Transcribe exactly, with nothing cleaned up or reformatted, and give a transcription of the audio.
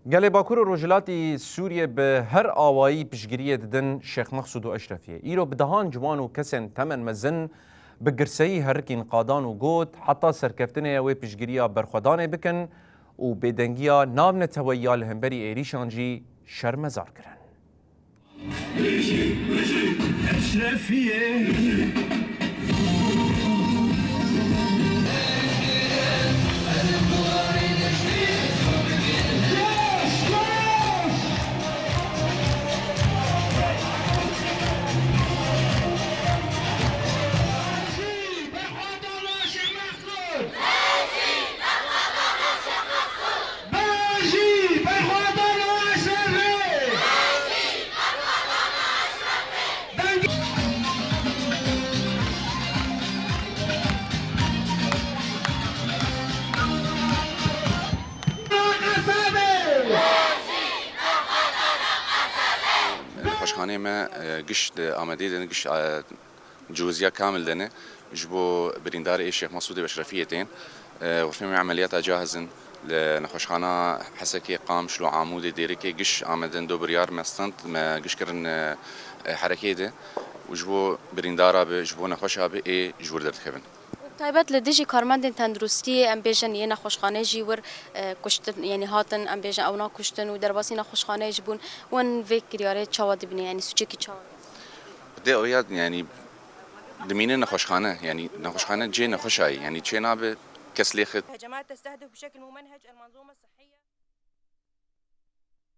Gelê Bakur û Rojhilatî Sûriyê bi her awayî piştgiriyê didin Şêx Mexsûd û Eşrefiyê. Îro bi dehan ciwan û kesên temen mezin bi girseyî herikîn qadan û got, heta serkeftinê wê piştgiriya berxwedanê bikin û bêdengiya navneteweyiya li hemberî êrîşan jî şermezar kirin. Eşrefiyê. Bejî berxwedana Eşrefê! Deng- Nexweşxaneyê me, e, giş di Amedê de, giş, e, Cihûziya kamil de ne, ji bo birîndarê ê Şêx Mesûdê Eşrefiyê tên. E, xurfê me emeliyata cahiz in. Li nexweşxana Hesekê, Qamişlo, Amûdê, Dêrikê giş amedin do biryar me stend, me giş kirin, e, e, herekê de. Û ji bo birîndara bi, ji bo nexweşa bi ê ji wir derdikevin. Taybet li dijî karmendên tenduristiyê, em bêjin, yê nexweşxanê jî wir, e, kuştin, yanî hatin, em bêjin, ewna kuştin û derbasî nexweşxaneyê jî bûn. Wan vê kiryarê çawa dibîne, yanî sûcekî çawa ye? Dê oya, yanî, dimîne nexweşxane, yanî nexweşxane cê nexweşayî, yanî çê nabe kes lê xit. هجمات تستهدف بشكل ممنهج المنظومة الصحية.